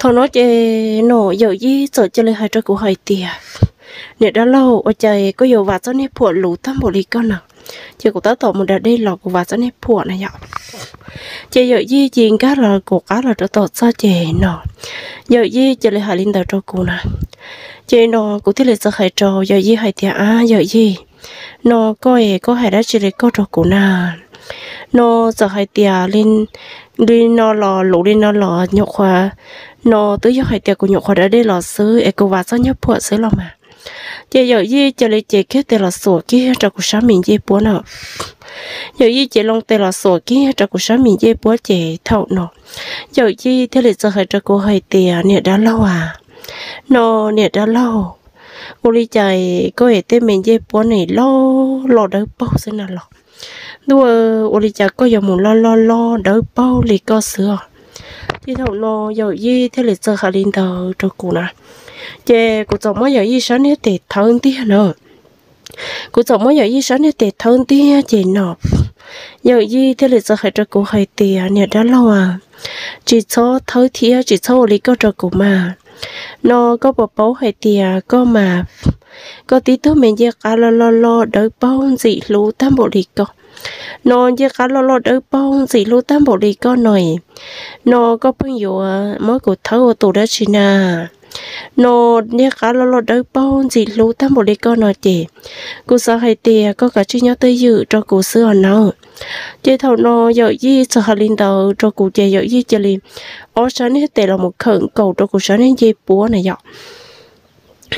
Thaum no ces no yawm yij txawm cia li hais rau kuv hais tias, niam dab laug, ua cas koj yuav vam txoj niag phuam luv tag npaum li koj na? Ces kuv tab tom mus da dej los kuv vam txoj niag phuam na yom. Ces yawm yij cia li nkag los kuv qab los rau tom txaj ces no yawm yij cia li hais li ntawd rau kuv na. Ces no kuv thiaj li txawm hais rau yawm yij hais tias, ab yawm yij, no koj es koj hais dab tsi li koj rau kuv na? No txawm hais tias li no los luv li no los nyuam qhuav, no twb yog hais tias kuv nyuam qhuav da dej los xwb es kuv vam txoj niag phuam xwb los mas. Ces yawm yij cia li cev kiag tes los xuas kiag rau kuv sab me ncej puab na. Yawm yij cev loo tes los xuas kiag rau kuv sab me ncej puab ces thaum no yawm yij thiaj li txawm hais rau kuv hais tias, niam dab laug as, no niam dab laug, ua li cas koj es tej me ncej puab ne loj loj dawb paug xwb na los? Ntuj, ua li cas koj yuav mus loj loj loj dawb paug li koj xwb os? Ces thaum no yawm yij thiaj li txawm hais li ntawd rau kuv na. Ces kuv txawm muab yawm yij sab niag tes thawb ntiag na. Kuv txawm muab yawm yij sab niag tes thawb ntiag ces no yawm yij thiaj li txawm hais rau kuv hais tias, niam dab laug as, tsis txhob thawb thiab tsis txhob ua li koj rau kuv mas. No koj puas paub hais tias koj mas, koj tib tug me ncej qab loj loj loj dawb paug ntxim hlub tag npaum li koj, no ncej qab loj loj dawb paug ntxim hlub tag npaum li koj no, no koj pheej yuav muab kuv thawb ua tus dab tsi na? No ncej qab loj loj dawb paug ntxim hlub tag npaum li koj no ces kuv xav hais tias koj kav tsij nyob twj ywm rau kuv xwb os nawb. Ces thaum no yawm yij txawm hais li ntawd rau kuv ces yawm yij cia li ob sab niag tes los mus khawm nkaus rau kuv sab niag ncej puab na yom.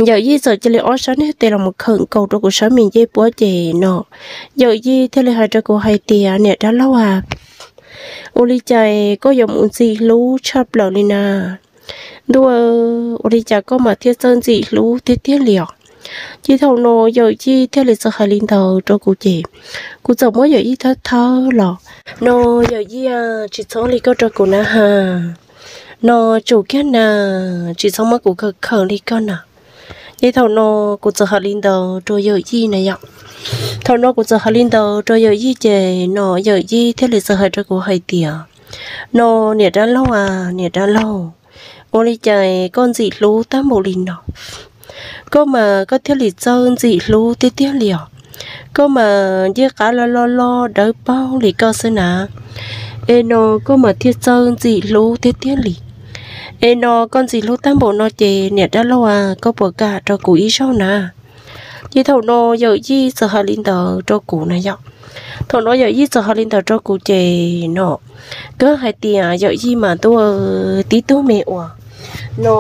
Yawm yij txawm cia li ob sab niag tes los mus khawm nkaus rau kuv sab me ncej puab ces no yawm yij thiaj li hais rau kuv hais tias, niam dab laug as, ua li cas koj yuav mus ntxim hlub tshaj plaws li na? Ntuj, ua li cas koj mas thiaj txawj ntxim hlub tiag tiag li os? Ces thaum no yawm yij thiaj li txawm hais li ntawd rau kuv ces kuv txawm muab yawm yij thawb thawb los, no yawm yij, tsis txhob li koj rau kuv na has, no tsum kiag na, tsis txhob muab kuv khawm khawm li koj na. Ces thaum no kuv txawm hais li ntawd rau yawm yij na yom. Thaum no kuv txawm hais li ntawd rau yawm yij ces no yawm yij thiaj li txawm hais rau kuv hais tias, no niam dab laug as, niam dab laug, ua li cas koj ntxim hlub tag npaum li no? Koj mas koj thiaj li txawj ntxim hlub tiag tiag li os. Koj mas ncej qab loj loj loj dawb paug li koj xwb na, es no koj mas thiaj txawj ntxim hlub tiag tiag li. Es no koj ntxim hlub tag npaum no ces niam dab laug as, koj puas kam rau kuv ib zaug na? Ces thaum no yawm yij txawm hais li ntawd rau kuv na yom. Thaum no yawm yij txawm hais li ntawd rau kuv ces no, kawg hais tias yawm yij mas ntuj, tib tug me uas no,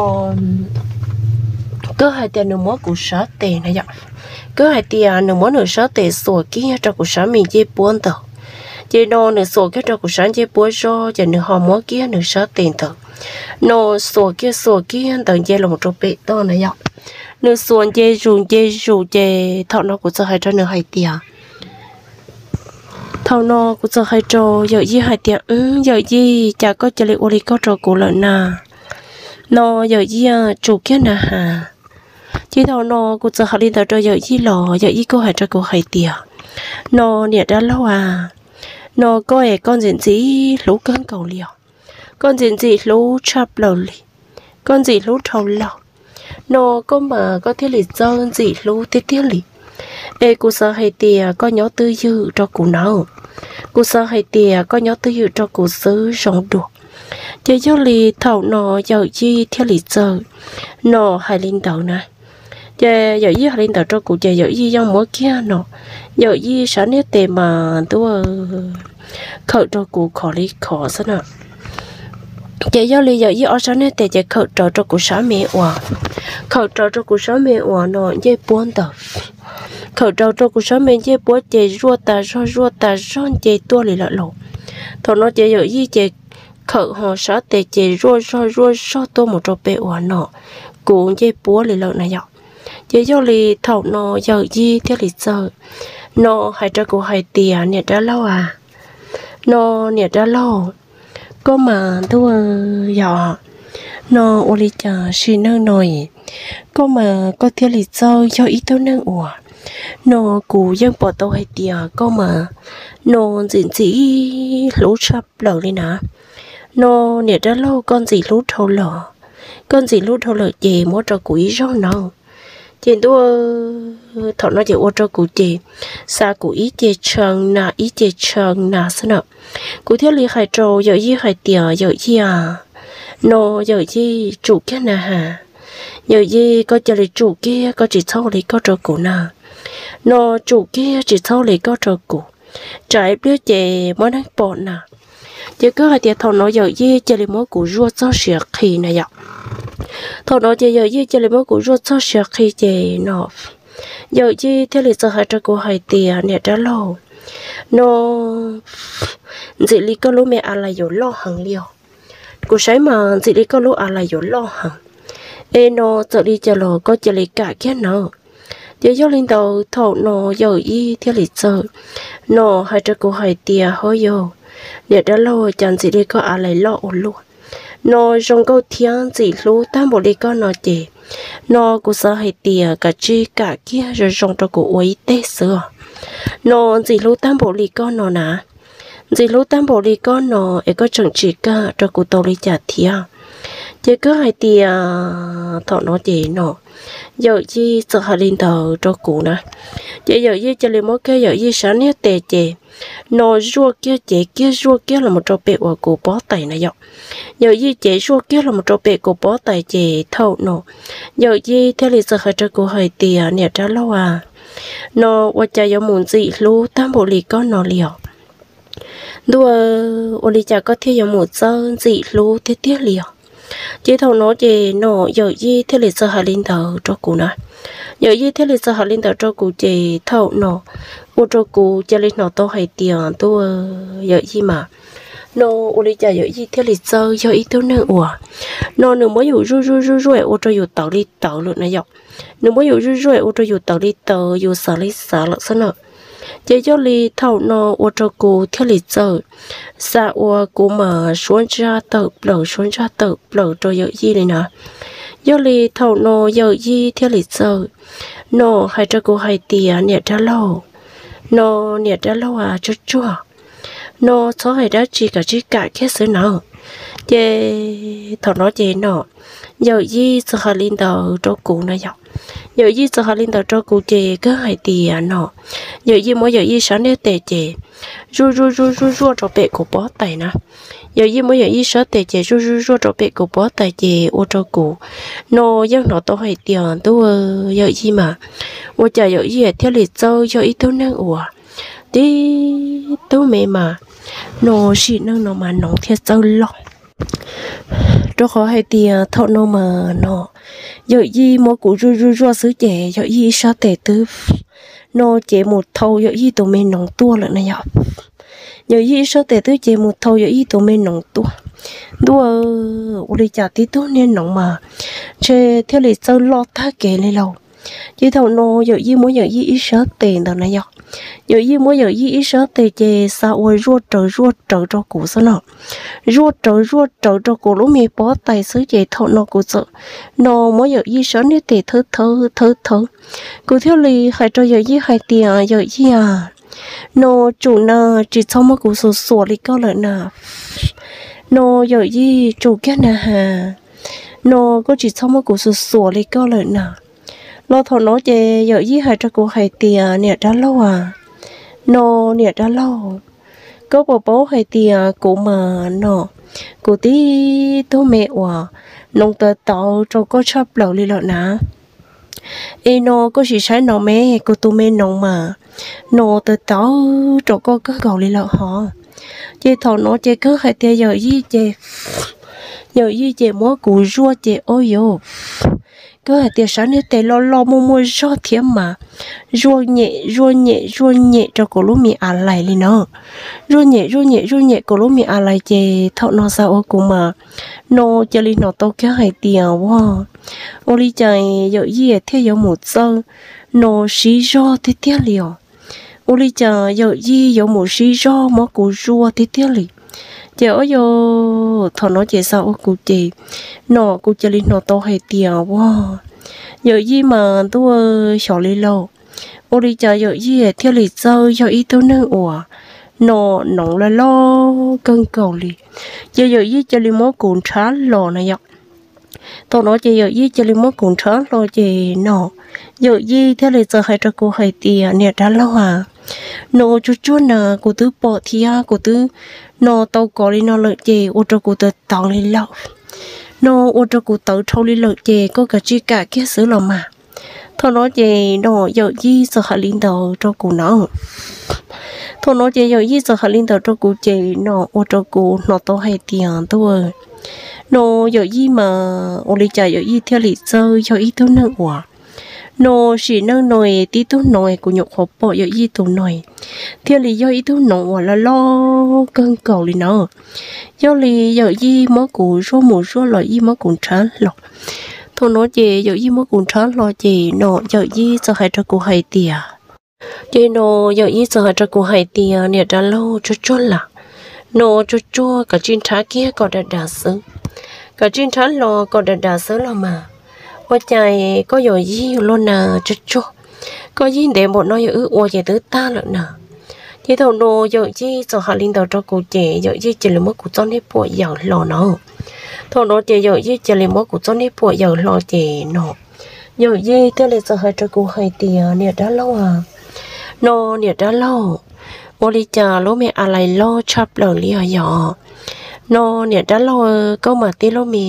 kawg hais tias nws muab kuv sab tes na yom, kawg hais tias nws muab nws sab tes xuas kiag rau kuv sab me ncej puab ntawd. Ces no nws xuas kiag rau kuv sab ncej puab zog ces nws ho muab kiag nws sab tes ntawd no xuas kiag xuas kiag ntawd nce los rau pem toj na yom. Nws xuas nce zus nce zus ces thaum no kuv txawm hais rau nws hais tias, thaum no kuv txawm hais rau yawm yij hais tias, wb yawm yij, cas koj cia li ua li koj rau kuv lawm na? No yawm yij, tsum kiag na has. Ces thaum no kuv txawm hais li ntawd rau yawm yij los yawm yij kuj hais rau kuv hais tias, no niam dab laug as, no koj es koj ntxim ntxim hlub kawg nkaus li os. Koj ntxim ntxim hlub tshaj plaws li. Koj ntxim hlub dhau lawm. No koj mas koj thiaj li txawj ntxim hlub tiag tiag li. Es kuv xav hais tias koj nyob twj ywm rau kuv nawb. Kuv xav hais tias koj nyob twj ywm rau kuv xwb zoo dua. Ces yog li thaum no yawm yij thiaj li txawm no hais li ntawd na. Ces yawm yij hais li ntawd rau kuv ces yawm yij yeej muab kiag no, yawm yij sab niag tes mas ntuj, khawm rau kuv khov li khov xwb na. Ces yog li yawm yij ob sab niag tes ces khawm rawv rau kuv sab me uas, khawm rawv rau kuv sab me uas no ncej puab ntawd. Khawm rawv rau kuv sab me ncej puab ces zuaj tas zog zuaj tas zog nce tuaj li lawm lauj. Thaum no ces yawm yij ces khawm ho sab tes ces zuaj zog zuaj zog tuaj mus rau pem uas no kuv ncej puab li lawm na yom. Ces yog li thaum no yawm yij thiaj li txawm no hais rau kuv hais tias, niam dab laug as, no niam dab laug, koj mas ntuj, yog no ua li cas sim neej no koj mas koj thiaj li txawj yog ib tug neeg uas no kuv yeej pom tau hais tias koj mas no ntxim ntxim hlub tshaj plaws li na. No niam dab laug, koj ntxim hlub dhau lawm. koj ntxim hlub dhau lawm ces muab rau kuv ib zaug nawb. Ces ntuj, thaum no ces ua rau kuv ces xa kuv ib ce tshee na ib ce tshee na xwb na. Kuv thiaj li hais rau yawm yij hais tias, yawm yij a, no yawm yij tsum kiag na has, yawm yij koj cia li tsum kiag, koj tsis txhob ua li koj rau kuv na, no tsum kiag tsis txhob ua li koj rau kuv, tsam ib pliag ces muab neeg pom na. Ces koj hais tias thaum no yawm yij cia li muab kuv zuaj txog siav qhi na yom. Thaum no ces yawm yij cia li muab kuv zuaj txog siav qhi ces no yawm yij thiaj li txawm hais rau kuv hais tias, niam dab laug, no ntxim li koj lub me a lais yuav loj heev li os. Kuv saib mas ntxim li koj lub a lais yuav loj heev, es no txawm li cas los koj cia li kam kiag nawb. Ces yog li ntawd thaum no yawm yij thiaj li txawm no hais rau kuv hais tias, hov yog, niam dab laug, cas ntxim li koj a lais loj ua luaj, no zoo nkauj thiab ntxim hlub tag npaum li koj no ces, no kuv xav hais tias kav tsij kam kiag zoo zoo rau kuv ua ib teg xwb os. No ntxim hlub tag npaum li koj no na, ntxim hlub tag npaum li koj no es koj tseem tsis kam rau kuv tau li cas thiab. Ces koj hais tias, thaum no ces no yawm yij txawm hais li ntawd rau kuv na. Ces yawm yij cia li muab kiag yawm yij sab niag tes ces no zuaj kiag cev kiag zuaj kiag los rau pem uas kuv pob tais na yom. Yawm yij cev zuaj kiag los rau pem kuv pob tais ces thaum no yawm yij thiaj li txawm hais rau kuv hais tias, niam dab laug a, no ua cas yuav mus ntxim hlub tag npaum li koj no li os. Ntuj, ua li cas koj thiaj yuav mus txawj ntxim hlub tiag tiag li os. Ces thaum no ces no yawm yij thiaj li txawm hais li ntawd rau kuv na. Yawm yij thiaj li txawm hais li ntawd rau kuv ces thaum no ua rau kuv cia li hnov tau hais tias, ntuj, yawm yij mas, no ua li cas yawm yij thiaj li txawj yog ib tug neeg uas no nws muab yus zuaj zuaj zuaj zuaj ua rau yus tawv li tawv lawm na yom. Nws muab yus zuaj zuaj ua rau yus tawv li tawv, yus xav li xav lawm xwb na. Ces yog li thaum no ua rau kuv thiaj li txawm xav ua kuv mas suab ntsaj tawm plaws suab ntsaj tawm plaws rau yawm yij li na. Yog li thaum no yawm yij thiaj li txawm no hais rau kuv hais tias, niam dab laug, no niam dab laug a, tsuag tsuag, no txhob hais dab tsi, kav tsij kam kiag xwb na. Ces thaum no ces no yawm yij txawm hais li ntawd rau kuv na yom. Yawm yij txawm hais li ntawd rau kuv ces kawg hais tias no yawm yij muab yawm yij sab niag tes ces zuaj zuaj zuaj zuaj zuaj rau pem kuv pob tais na. Yawm yij muab yawm yij sab tes ces zuaj zuaj zuaj rau pem kuv pob tais ces ua rau kuv no yeej hnov tau hais tias, ntuj, yawm yij mas, ua cas yawm yij thiaj li txawj yog ib tug neeg uas tib tug me mas no sim neej no mas noov thiaj txawj loj. Rau qhov hais tias thaum no mas no yawm yij muab kuv zuaj zuaj zuaj xwb ces yawm yij ib sab tes twb no ces mus thau yawm yij tus me noov tuaj lawm na yom. Yawm yij ib sab tes twb ces mus thau yawm yij tus me noov tuaj. Ntuj, ua li cas tib tug niag noov mas ntshe thiaj li txawj loj tag kev li lauj. Ces thaum no yawm yij muab yawm yij ib sab tes ntawd na yom. Yawm yij muab yawm yij ib sab tes ces xa ua zuaj rawv zuaj rawv rau kuv xwb no. Zuaj rawv zuaj rawv rau kuv lub me pob tais xwb ces thaum no kuv txawm no muab yawm yij sab niag tes thawb thawb thawb thawb. Kuv thiaj li hais rau yawm yij hais tias, yawm yij a, no tsum na, tsis txhob muab kuv xuas xuas li koj lawm na. No yawm yij tsum kiag na has, no koj tsis txhob muab kuv xuas xuas li koj lawm na. Los thaum no ces yawm yij hais rau kuv hais tias, niam dab laug a, no niam dab laug, koj puas paub hais tias kuv mas no kuv tib tug me uas noov tawv tawv rau koj tshaj plaws li lawm na. Es no koj sim saib no me, kuv tus me noov mas no tawv tawv rau koj kawg nkaus li lawm hov. Ces thaum no ces kawg hais tias yawm yij ces, yawm yij ces muab kuv zuaj ces ua yuv, kawg hais tias sab niag tes loj loj muaj muaj zog thiab mas zuaj nyem zuaj nyem zuaj nyem rau kuv lub me a lais li no. Zuaj nyem zuaj nyem zuaj nyem kuv lub me a lais ces thaum no xav ua kuv mas no cia li hnov tau kiag hais tias, ua, ua li cas yawm yij thiaj yuav mus txawj no sib zog tiag tiag li os. Ua li cas yawm yij yuav mus sib zog muab kuv zuaj tiag tiag li. Ces ua yuv, thaum no ces xav ua kuv ces no kuv cia li hnov tau hais tias, ua, yawm yij mas ntuj, xyov li lauj, ua li cas yawm yij thiaj li txawj yog ib tug neeg uas no noov loj loj kawg nkaus li. Ces yawm yij cia li muab kuv nrhab los na yom. Thaum no ces yawm yij cia li muab kuv nrhav hlo ces no yawm yij thiaj li txawm hais rau kuv hais tias, Niam dab laug a, no tsuag tsuag na, kuv twb pom thiab kuv twb no tau kov li no lawm ces ua rau kuv tawv tawv li lawm. No ua rau kuv tawv dhau li lawm ces koj kav tsij kam kiag xwb los mas. Thaum no ces no yawm yij txawm hais li ntawd rau kuv na. Thaum no ces yawm yij txawm hais li ntawd rau kuv ces no ua rau kuv hnov tau hais tias ntuj, no yawm yij mas ua li cas yawm yij thiaj li txawj yog ib tug neeg uas no sim neej no tib tug noov kuv nyuam qhuav pom yawm yij tus no thiaj li yog ib tug noov uas loj loj kawg nkaus li na. Yog li yawm yij muab kuv zuaj mus zuaj los yij muab kuv nrhav hlo. Thaum no ces yawm yij muab kuv nrhav hlo ces no yawm yij txawm hais rau kuv hais tias, ces no yawm yij txawm hais rau kuv hais tias, Niam dab laug, tsuag tsuag lam, no tsuag tsuag kav tsij nrhav kiag kom dav dav xwb, kav tsij nrhav hlo kom dav dav xwb los mas. Ua cas koj yuav yig luaj na, tsuag tsuag, koj yig ntev npaum no yog wb ua ces twb tag lawm na. Ces thaum no yawm yij txawm hais li ntawd rau kuv ces yawm yij cia li muab kuv txoj niag puam yaws hlo no. Thaum no ces yawm yij cia li muab kuv txoj niag puam yaws hlo ces no yawm yij thiaj li txawm hais rau kuv hais tias, Niam dab laug a, no niam dab laug, ua li cas lub me a lais loj tshaj plaws li os yog? No niam dab laug, koj mas tib lub me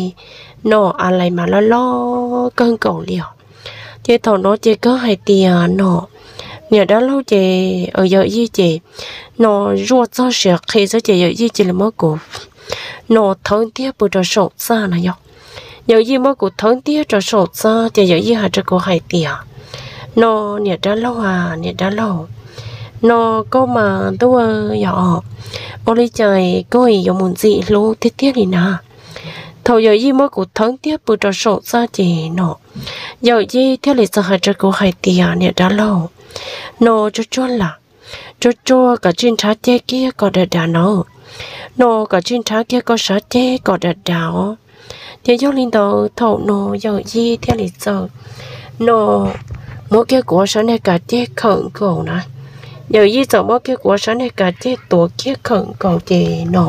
no a lais mas loj loj kawg nkaus li os. Ces thaum no ces koj hais tias no niam dab laug ces yawm yij ces no zuaj txog siav qhi xwb ces yawm yij cia li muab kuv no thawb ntiag pw rau saum txaj no yog. Yawm yij muab kuv thawb ntiag rau saum txaj ces yawm yij hais rau kuv hais tias, no niam dab laug a, niam dab laug, no koj mas ntuj yog, ua li cas koj yuav mus ntxim hlub tiag tiag li na? Thaum yawm yij muab kuv thawb ntiag pw rau saum txaj ces no yawm yij thiaj li txawm hais rau kuv hais tias, niam dab laug, no tsuag tsuag lam, tsuag tsuag kav tsij nrhav ceg kiag kom dav dav no, no kav tsij nrhav kiag koj sab ceg kom dav dav os. Ces yog li ntawd thaum no yawm yij thiaj li txawm no muab kiag kuv sab niag kav ceg khawm nkaus na. Yawm yij txawm muab kiag kuv sab niag kav ceg tuav kiag khawm nkaus ces no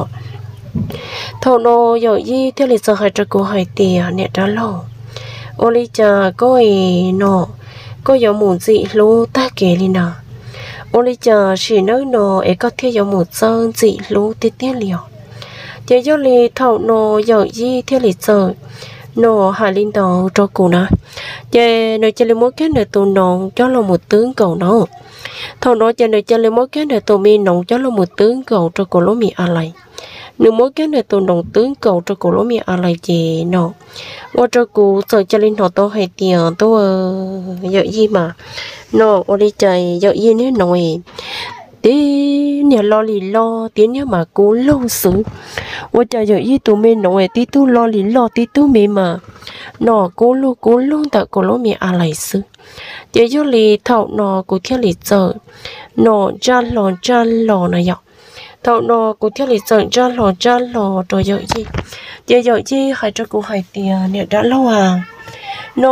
thaum no yawm yij thiaj li txawm hais rau kuv hais tias, niam dab laug, ua li cas koj es no koj yuav mus ntxim hlub tag kev li na? Ua li cas sim neej no es koj thiaj yuav mus txawj ntxim hlub tiag tiag li os? Ces yog li thaum no yawm yij thiaj li txawm no hais li ntawd rau kuv na, ces nws cia li muab kiag nws tus noov coj los mus twb nkaus no. Thaum no ces nws cia li muab kiag nws tus me noov coj los mus twb nkaus rau kuv lub me a lais. Nws muab kiag nws tus noov twb nkaus rau kuv lub me a lais ces no ua rau kuv txawm cia li hnov tau hais tias ntuj, yawm yij mas no ua li cas yawm yij niag noov tib niag loj li loj, tib niag mas kub lug xwb. Ua cas yawm yij tus me noov tib tug loj li loj, tib tug me mas no kub lug kub lug ntawm kuv lub me a lais xwb. Ces yog li thaum no kuv thiaj li txawm no ntsaj hlo ntsaj hlo no yom. Thaum no kuv thiaj li txawm ntsaj hlo ntsaj hlo rau yawm yij. Ces yawm yij hais rau kuv hais tias, niam dab laug a, no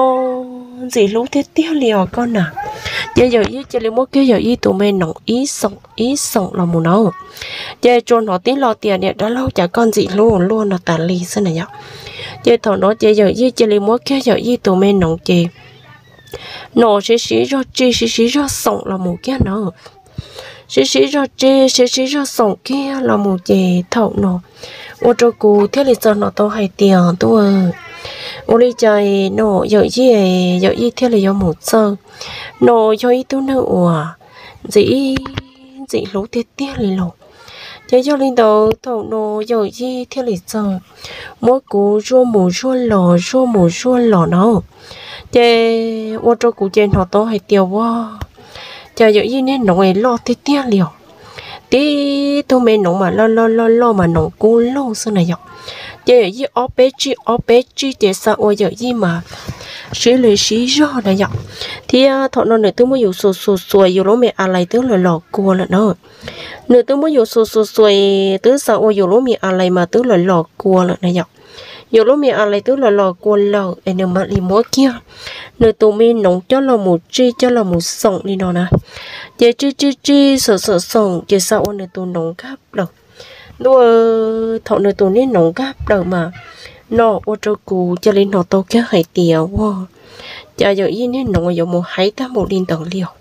ntxim hlub tiag tiag li os koj na. Ces yawm yij cia li muab kiag yawm yij tus me noov ib xoom ib xoom los mus no. Ces tsuas hnov tib lo tias, niam dab laug, cas koj ntxim hlub luaj no tas li xwb na yom. Ces thaum no ces yawm yij cia li muab kiag yawm yij tus me noov ces no siv siv zog tsig siv siv zog xoom los mus kiag na. Siv siv zog tsig siv siv zog xoom kiag los mus ces thaum no ua rau kuv thiaj li txawm hnov tau hais tias ntuj, ua li cas no yawm yij, yawm yij thiaj li yuav mus txawj no yog ib tug neeg uas ntxim ntxim hlub tiag tiag li los. Ces yog li ntawd thaum no yawm yij thiaj li txawm muab kuv zuaj mus zuaj los zuaj mus zuaj los no. Ces ua rau kuv ces hnov tau hais tias ua cas yawm yij niag noov es loj tiag tiag li os. Tib tug me noov mas loj loj loj loj mas noov kub lug xwb na yom. Ces yawm yij ob peb tsig ob peb tsig ces xav ua yawm yij mas siv li siv zog na yom. Thiab thaum no nws twb muab yus xuas xuas xuas yus lub me a lais twb los los kua lawm na. Nws twb muab yus xuas xuas xuas twb xav ua yus lub me a lais mas twb los los kua lawm na yom. Yus lub me a lais twb los los kua lawm es nws mam li muab kiag nws tus me noov coj los mus tsig coj los mus xoom li no na. Ces tsig tsig tsig xoom xoom xoom ces xav ua nws tus noov nkag plaws. Ntuj, thaum nws tus niag noov nkag plaws mas no ua rau kuv cia li hnov tau kiag hais tias ua cas Yawm Yij niag noov yuav mus haiv tag mus li ntawd li os.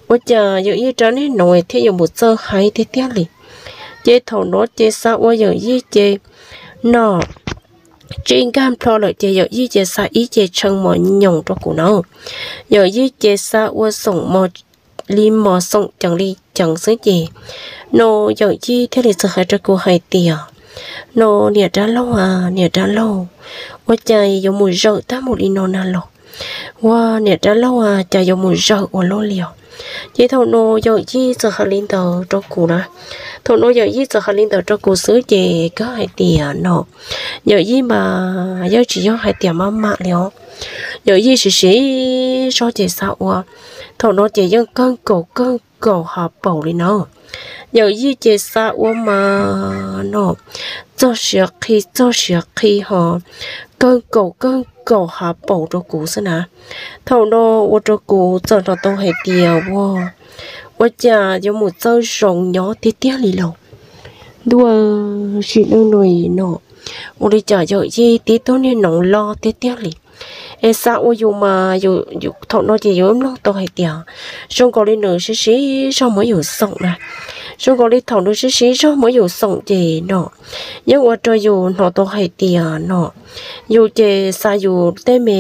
Ua cas Yawm Yij rab niag noov thiaj yuav mus txawj haiv tiag tiag li. Ces thaum no ces xav ua Yawm Yij ces no tsis nkag nplho lawm ces Yawm Yij ces xav ib ce tshee mos nyoos rau kuv na. Yawm Yij ces xav ua xoom mos li mos xoom ceev li ceev xwb ces no Yawm Yij thiaj li txawm hais rau kuv hais tias no niam dab laug a, niam dab laug, ua cas yuav mus zawm tag mus li no na los? Ua niam dab laug a, cas yuav mus zawm ua luaj li os? Ces thaum no Yawm Yij txawm hais li ntawd rau kuv na. Thaum no Yawm Yij txawm hais li ntawd rau kuv xwb ces kawg hais tias no Yawm Yij mas yeej tsis yog hais tias maj mam li os. Yawm Yij siv siv zog ces xav ua, thaum no ces yeej kawg nkaus kawg nkaus ho paum li na. Yawm Yij ces xav ua mas no txog siav qhi txog siav qhi ho kawg nkaus kawg nkaus ho paum rau kuv xwb na. Thaum no ua rau kuv txawm hnov tau hais tias ua, ua cas yuav mus txawj zoo nyob tiag tiag li lauj. Ntuj, sim neej no no, ua li cas Yawm Yij tib tug niag noov loj tiag tiag li. Es xav ua yus mas thaum no ces yus mloog tau hais tias zoo nkaus li nws siv siv zog muab yus xoom na. Zoo nkaus li thaum nws siv siv zog muab yus xoom ces no yeej ua rau yus hnov tau hais tias no yus ces xav yus tej me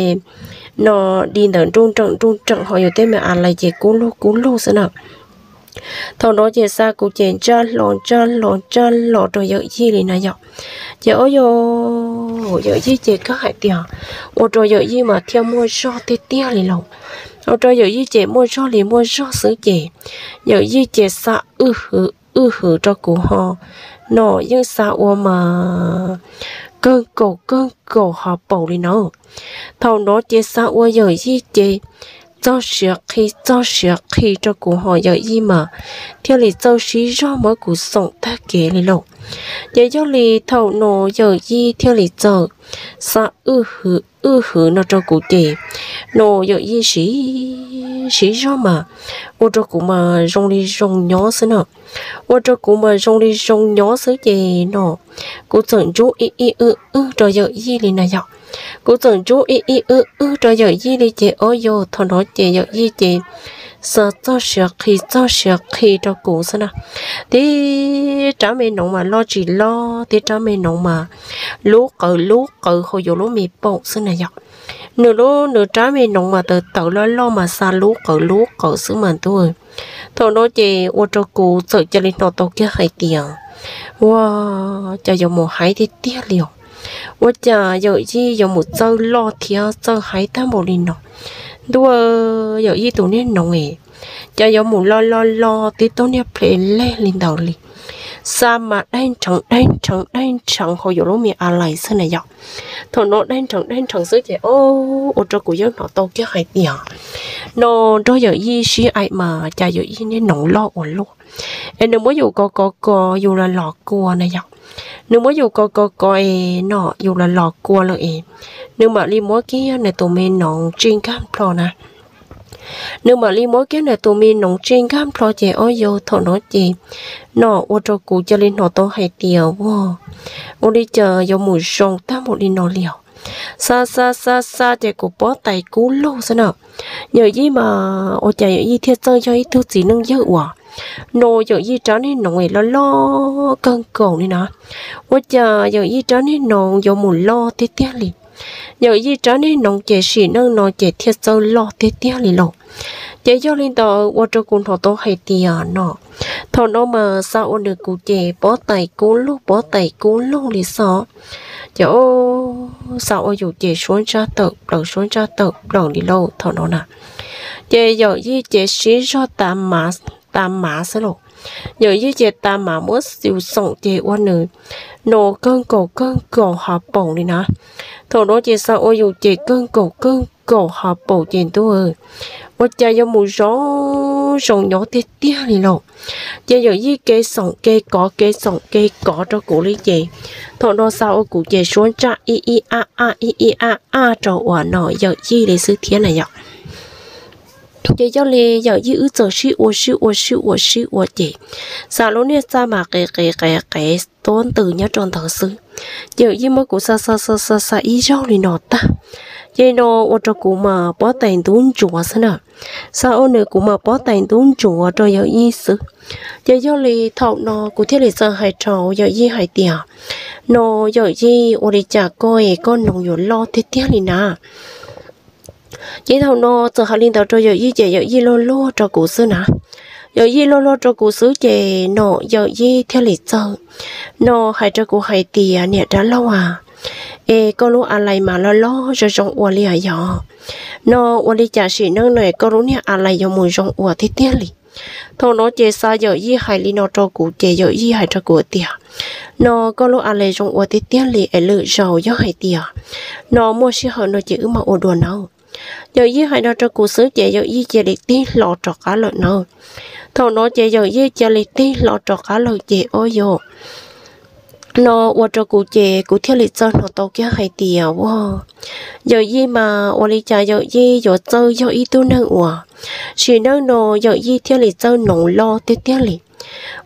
no di ntawm nruj nreem nruj nreem ho yus tej me a lais ces kub lug kub lug xwb na. Thaum no ces xav kuv ces ntsaj hlo ntsaj hlo ntsaj hlo rau Yawm Yij li na yom. Ces o yog Yawm Yij ces kawg hais tias ua rau Yawm Yij mas thiaj muaj zog tiag tiag li lauj. Ua rau Yawm Yij ces muaj zog li muaj zog xwb ces Yawm Yij ces xav wj hwv wj hwv rau kuv ho no yeej xav ua mas kawg nkaus kawg nkaus ho paum li na. Thaum no ces xav ua Yawm Yij ces txog siav qhi txog siav qhi rau kuv ho Yawm Yij mas thiaj li txawj siv zog muab kuv xoom tag kev li lauj. Ces yog li thaum no Yawm Yij thiaj li txawm xav wj hwv wj hwv no rau kuv ces no Yawm Yij siv siv zog mas ua rau kuv mas zoo li zoo nyob xwb na. Ua rau kuv mas zoo li zoo nyob xwb ces no kuv txawm ntsub ib ib wj wj rau Yawm Yij li na yom. Kuv txawm ntsub ib ib wj wj rau Yawm Yij li ces o yog thaum no ces Yawm Yij ces xav txog siav qhi txog siav qhi rau kuv xwb na. Tib rab me noov mas loj tsis loj, tib rab me noov mas lub qawv lub qawv hauv yuav lub me paum xwb na yom. Nws lub nws rab me noov mas tawv tawv loj loj mas xa lub qawv lub qawv xwb mas ntuj. Thaum no ces ua rau kuv txawm cia li hnov tau kiag hais tias ua cas yuav mus haiv tiag tiag li os. Ua cas Yawm Yij yuav mus txawj loj thiab txawj haiv tag npaum li no. Ntuj, Yawm Yij tus niag noov es cas yuav mus loj loj loj tib tug niag ple leg li ntawd li. Xa mas daig nrheev daig nrheev daig nrheev hauv yuav lub me a lais xwb na yom. Thaum no daig nrheev daig nrheev xwb ces o ua rau kuv yeej hnov tau kiag hais tias no nrog Yawm Yij sib aim mas cas Yawm Yij niag noov loj ua luaj es nws muab yus kov kov kov yus los los kua na yom. Nws muab yus kov kov kov es no yus los los kua lawm es nws mam li muab kiag nws tus me noov tsij nkag nplho na. Nws mam li muab kiag nws tus me noov tsij nkag nplho ces o yog thaum no ces no ua rau kuv cia li hnov tau hais tias ua, ua li cas yuav mus zoo tag npaum li no li os. Xa xa xa xa ces kuv pob tais kub lug xwb na. Yawm Yij mas ua cas Yawm Yij thiaj txawj yog ib tug txiv neej yawg uas no Yawm Yij rab niag noov es loj loj kawg nkaus li na. Ua cas Yawm Yij rab niag noov yuav mus loj tiag tiag li. Yawm Yij rab niag noov ces sim neej no ces thiaj txawj loj tiag tiag li lauj. Ces yog li ntawd ua rau kuv hnov tau hais tias no thaum no mas xa ua nws kuv ces pob tais kub lug pob tais kub lug li xwb. Ces o, xa ua yus ces suab ntsaj tawm plaws suab ntsaj tawm plaws li lauj thaum no na. Ces Yawm Yij ces siv zog tas mav xwb lauj. Yawm Yij ces tas mav muab yus xoom ces ua nws no kawg nkaus kawg nkaus ho paum li na. Thaum no ces xa ua yus ces kawg nkaus kawg nkaus ho paum ces ntuj, ua cas yuav mus zoo zoo nyob tiag tiag li lauj. Ces Yawm Yij kev xoom kev kov kev xoom kev kov rau kuv li ces thaum no xa ua kuv ces suab ntsaj ib ib ab ab ib ib ab ab rau uas no Yawm Yij li xwb thiab na yom. Ces yog li Yawm Yij wb txawm sib ua sib ua sib ua sib ua ces xa lub niag txaj mas qev qev qev qev tuab ntws nyob rau ntawd xwb. Ces yawm yij muab kuv xa xa xa xa xa ib zaug li no tag, ces no ua rau kuv mas pob tais ntub ntsuav xwb na. Xa ua nws kuv mas pob tais ntub ntsuav rau yawm yij xwb. Ces yog li thaum no kuv thiaj li txawm hais rau yawm yij hais tias, no yawm yij, ua li cas koj es koj noov yuav loj tiag tiag li na? Ces thaum no txawm hais li ntawd rau yawm yij ces yawm yij luag luag rau kuv xwb na. Yawm yij luag luag rau kuv xwb ces no yawm yij thiaj li txawm, no hais rau kuv hais tias, niam dab laug a, es koj lub a lais mas loj loj zoo zoo ua li os yog, no ua li cas sim neej no koj lub niag a lais yuav mus zoo ua tiag tiag li? Thaum no ces xa yawm yij hais li no rau kuv ces yawm yij hais rau kuv tias, no koj lub a lais zoo ua tiag tiag li es lwm zaus yog hais tias no muaj sij hawm no ces wb mam ua dua nawb. Yawm yij hais no rau kuv xwb ces yawm yij cia li tig hlo rov qab lawm nawb. Thaum no ces yawm yij cia li tig hlo rov qab lawm ces ua yog no ua rau kuv ces kuv thiaj li txawm hnov tau kiag hais tias, ua, yawm yij mas ua li cas yawm yij yuav txawj yog ib tug neeg uas sim neej no yawm yij thiaj li txawj noov loj tiag tiag li.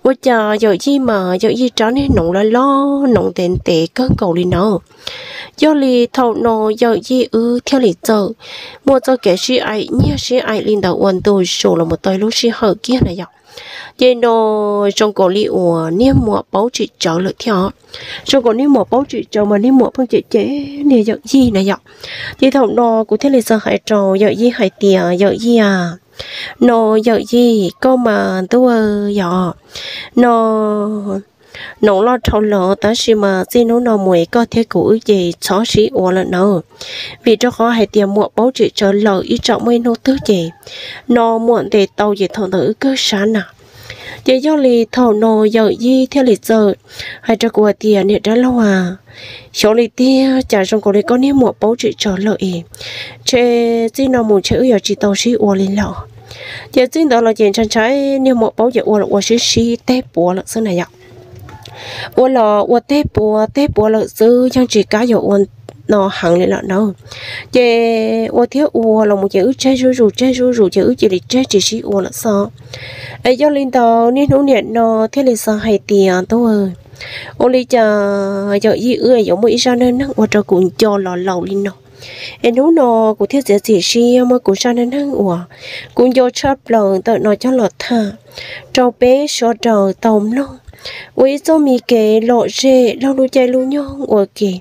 Ua cas yawm yij mas yawm yij rab niag noov loj loj noov ntev ntev kawg nkaus li na. Yog li thaum no yawm yij wb thiaj li txawm muaj txoj kev sib aim nyiag sib aim li ntawd ua ntu zus los mus tau ib lub sij hawm kiag na yom. Ces no zoo nkaus li uas niag muam paub tsim tsawv lawm thiab. Zoo nkaus niag muam paub tsim tsawv mas niag muam pheej cem cem niag yawm yij na yom. Ces thaum no kuv thiaj li txawm hais rau yawm yij hais tias, yawm yij a, no yawm yij, koj mas ntuj yog, no noov loj dhau lawm tab sis mas txij hnub no mus koj thiab kuv wb ces txhob sib ua lawm nawb. Vim rau qhov hais tias muam paub tsim tsawv lawm ib tsam muaj ib hnub twg ces no muam ntes tau ces thaum ntawd wb kawg sab na. Ces yog li thaum no yawm yij thiaj li txawm hais rau kuv hais tias, niam dab laug a, xyov li tiag cas zoo nkaus li koj niag muam paub tsim tsawv lawm es, ntshe txij no mus ntshe wb yuav tsis tau sib ua li lawm. Ces txij ntawd los ces ntshai ntshai niag muam paub ces ua los ua sib sib teg puav lawm xwb na yom. Ua los ua teg puav teg puav lawm xwb yeej tsis kam yuav ua no heev li lawm na. Ces ua thiab ua los mus ces wb tseg zuj zus tseg zuj zus ces wb cia li tseg tsis sib ua lawm xwb. Es yog li ntawd niaj hnub niam no thiaj li xav hais tias, ntuj, ua li cas yawm yij wb yuav muaj ib zaj neej neeg ua rau kuv nco los laus li no. Es hnub no kuv thiaj txiav txim siab muab kuv zaj neej neeg uas kuv nco tshaj plaws ntawm no coj los tham rau peb sawv daws tau mloog ua ib txoj me kev lom zem laug lub caij lub nyoog ua ke.